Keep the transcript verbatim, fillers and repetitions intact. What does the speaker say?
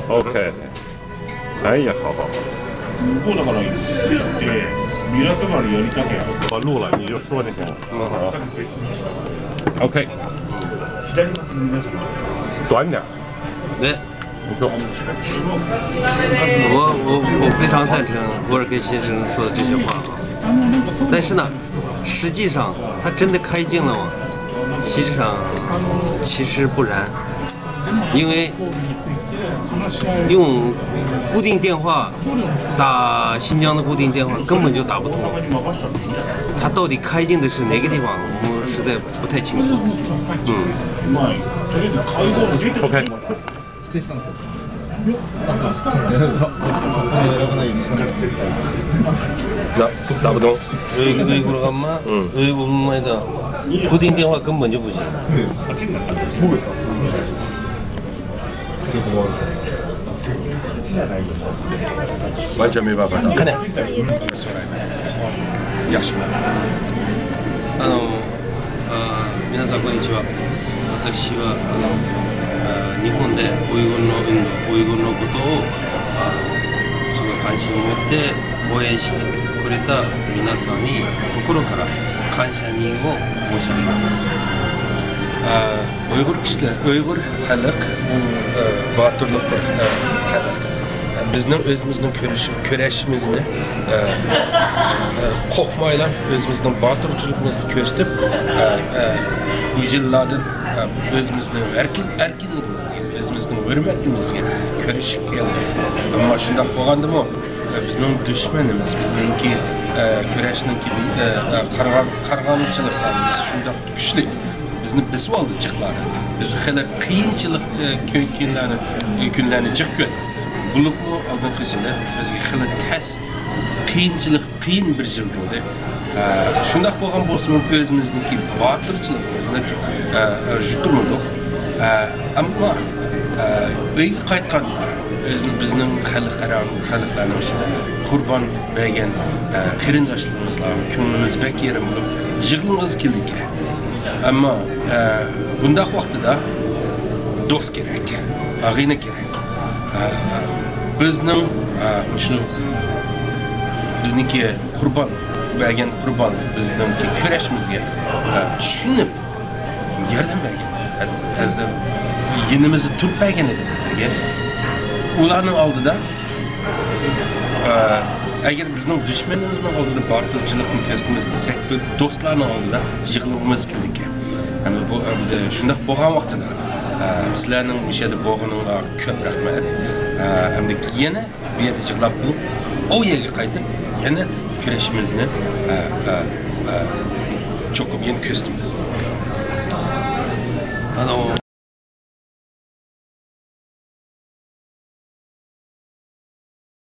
OK。哎呀，好好好。如果だから、えー、皆様にやりたければ。我录了，你就说就行了。嗯，好。OK。短点儿。对。你说。我我我非常赞成博尔根先生说的这些话啊，但是呢，实际上他真的开镜了吗？实际上其实不然。 因为用固定电话打新疆的固定电话根本就打不通，他到底开进的是哪个地方，我们实在不太清楚。嗯。OK。打打不通。有一个微博干嘛？嗯。有一个我们买的固定电话根本就不行。 完全没办法。看见。 あの、あ、皆さんこんにちは。私は、あの、あ、日本でウイグルの運動、ウイグルのことを、あ、すごい関心を持って、応援してくれた皆さんに心から感謝を申し上げます。 ئۇيغۇر كىشىلەر، ئۇيغۇر خەلق، ئە، باتۇرلۇق بىر، ئە، خەلق. بىزنىڭ ئۆزىمىزنىڭ كۈرىشى، كۈرەشىمىزنى، ئە، ئە، قورقمايلا ئۆزىمىزنىڭ باتۇرچىلىقىمىزنى كۆرسىتىپ، ئە، ئە، بۇ يىللاردىن، ئە، ئۆزىمىزنىڭ ئەركىن، ئەركىنلىكىمىزگە، ئۆزىمىزنىڭ ھۆرمەتىمىزگە كۈرىشىپ كەلدۇق. ئەمما شۇنداق بولغاندىمۇ، بىزنىڭ دۈشمىنىمىز، بىزنىڭكى، ئە، كۈرەشنىڭكى، ئە، ئە، قارىغان-، قارىغانچىلىق، بىز شۇنداق كۈچلۈك، بىزنى بېسىۋالدى جىقلار. بىز خېلى قىيىنچىلىق، ئە، كۈن-، كۈنلەرنى، ئە، كۈنلەرنى جىق كۆردۇق. بولۇپمۇ ئالدىنقى يىلى بىزگە خېلى تەس، قىيىنچىلىق، قىيىن بىر يىل بولدى. ئە، شۇنداق بولغان بولسىمۇ، ئۆزىمىزنىڭكى باتۇرچىلىقىمىزنى، ئە، ئە، يۇتۇمىدۇق. ئە، ئەمما، ئە، ئۆيگە قايتقاندا، ئۆزىنىڭ، بىزنىڭ خەلقئارا، خەلقلەرنىڭ شۇ قۇربان بەرگەن، ئە، قېرىنداشلىرىمىزغا كۆڭلىمىز بەك يېرىم بولۇپ، يىغلىغىمىز كېلىدىكەن. ئەمما، ئە، بۇنداق ۋاقتىدا دوست كېرەك، ئاغىنە كېرەك. ئە، ئە، بىزنىڭ، ئە، شۇ بىزنىڭكى قۇربان بەرگەن قۇربان، بىزنىڭكى كۈرەشىمىزگە، ئە، چۈشىنىپ، ياردەم بەرگەن، ھە-، ھەززە يېنىمىزدا تۇرۇپ بەرگەن ئىدى بىزگە. ئۇلارنىڭ ئالدىدا، ئە، ئەگەر بىزنىڭ دۈشمىنىمىزنىڭ ئالدىدا باتۇرچىلىقنى كۆرسىتىمىز دېسەك، بىز دوستلارنىڭ ئالدىدا يىغلىغۇمىز كېلىدىكەن. ئەمدى بۇ، ئەمدى شۇنداق بولغان ۋاقتىدا، ئە، سىلەرنىڭ مۇشۇ يەردە بولغىنىڭلارغا كۆپ رەھمەت. ئە، ئەمدى يەنە بۇ يەردە يىغلاپ بولۇپ، ئۇ يەرگە قايتىپ، يەنە كۈرەشىمىزنى، ئە، ئە،